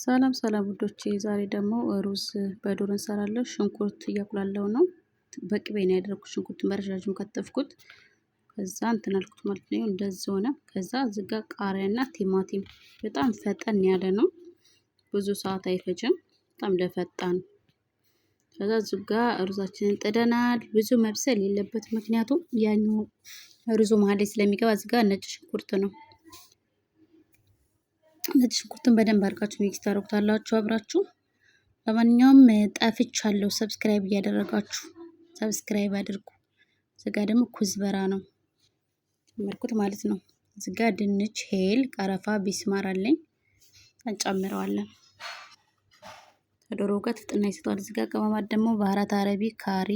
ሰላም ሰላም ውዶቼ፣ ዛሬ ደግሞ ሩዝ በዶሮ እንሰራለን። ሽንኩርት እያቁላለው ነው። በቅቤ ነው ያደረኩት። ሽንኩርቱን በረዣዥም ከተፍኩት። ከዛ እንትን አልኩት ማለት ነው። እንደዚህ ሆነ። ከዛ እዚህ ጋር ቃሪያና ቲማቲም በጣም ፈጠን ያለ ነው። ብዙ ሰዓት አይፈጅም። በጣም ለፈጣን። ከዛ እዚህ ጋር ሩዛችንን ጥደናል። ብዙ መብሰል የለበት፣ ምክንያቱም ያኛው ሩዙ መሀል ላይ ስለሚገባ። እዚህ ጋር ነጭ ሽንኩርት ነው። ነጭ ሽንኩርትን በደንብ አድርጋችሁ mix ታደርጉታላችሁ አብራችሁ። ለማንኛውም ጠፍቻለሁ። Subscribe እያደረጋችሁ subscribe አድርጉ። እዚጋ ደግሞ كزبرة ነው ጨመርኩት ማለት ነው። እዚጋ ድንች፣ ሄል፣ ቀረፋ፣ ቢስማር አለኝ እንጨምረዋለን። ከዶሮ ጋር ትጥና ይሰጠዋል። እዚጋ ቅመማት ደግሞ بهارات عربي፣ ካሪ፣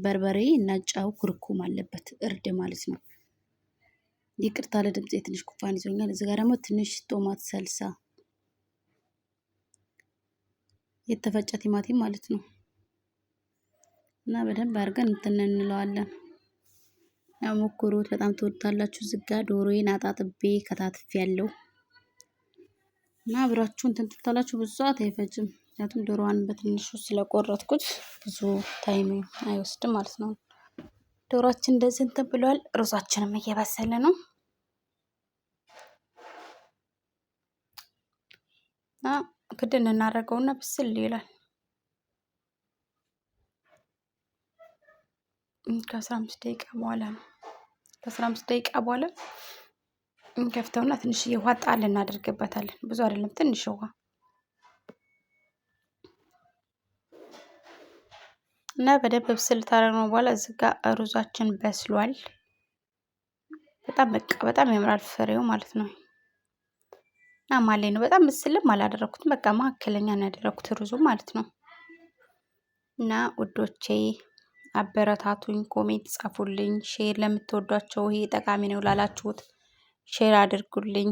በርበሬ እና ጨው፣ ኩርኩም አለበት እርድ ማለት ነው። ይቅርታ ለድምፅ ትንሽ ጉንፋን ይዞኛል። እዚህ ጋር ደግሞ ትንሽ ቶማት ሰልሳ የተፈጨ ቲማቲም ማለት ነው። እና በደንብ አድርገን እንትን እንለዋለን። ያው ሞክሩት፣ በጣም ትወዱታላችሁ። እዚህ ጋር ዶሮዬን አጣጥቤ ከታትፌ ያለው እና አብራችሁ እንትን ትሉታላችሁ። ብዙ ሰዓት አይፈጅም፣ ምክንያቱም ዶሮዋን በትንሹ ስለቆረጥኩት ብዙ time አይወስድም ማለት ነው። ዶሮአችን እንደዚህ እንትን ብሏል። ሩዛችንም እየበሰለ ነው። እና ክድን እናደርገውና ብስል ይላል። ከ15 ደቂቃ በኋላ ነው። ከ15 ደቂቃ በኋላ እንከፍተውና ትንሽዬ ውሃ ጣል እናደርግበታለን። ብዙ አይደለም፣ ትንሽ ውሃ እና በደንብ ብስል ታደርግነው በኋላ እዚህ ጋር ሩዛችን በስሏል። በጣም በቃ በጣም ያምራል ፍሬው ማለት ነው። እና ማሌ ነው በጣም ምስልም አላደረኩትም። በቃ መካከለኛ ነው ያደረኩት ሩዙ ማለት ነው። እና ውዶቼ አበረታቱኝ፣ comment ጻፉልኝ፣ share ለምትወዷቸው ይሄ ጠቃሚ ነው ላላችሁት share አድርጉልኝ።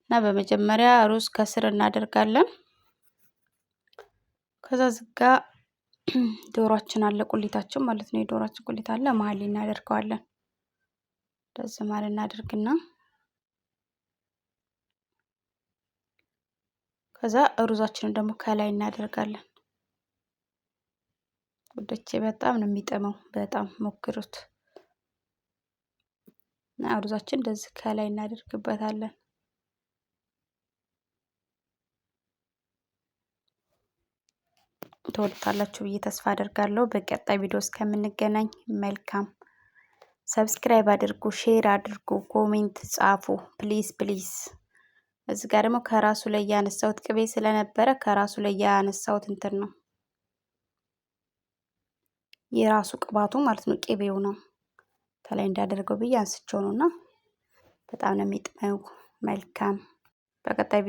እና በመጀመሪያ ሩዝ ከስር እናደርጋለን። ከዛ ዝጋ ዶሯችን አለ ቁሊታችን ማለት ነው። የዶሯችን ቁሊት አለ መሀል እናደርገዋለን። እንደዚህ መሀል እናደርግና ከዛ ሩዛችንን ደግሞ ከላይ እናደርጋለን። ውዶቼ በጣም ነው የሚጥመው፣ በጣም ሞክሩት። እና ሩዛችን እንደዚህ ከላይ እናደርግበታለን። ትወዱታላችሁ ብዬ ተስፋ አደርጋለሁ። በቀጣይ ቪዲዮ እስከምንገናኝ መልካም። Subscribe አድርጉ፣ share አድርጉ፣ comment ጻፉ። Please please። እዚህ ጋር ደግሞ ከራሱ ላይ ያነሳሁት ቅቤ ስለነበረ ከራሱ ላይ ያነሳሁት እንትን ነው የራሱ ቅባቱ ማለት ነው፣ ቅቤው ነው ከላይ እንዳደርገው ብዬ አንስቼው ነው። እና በጣም ነው የሚጥመው። መልካም በቀጣይ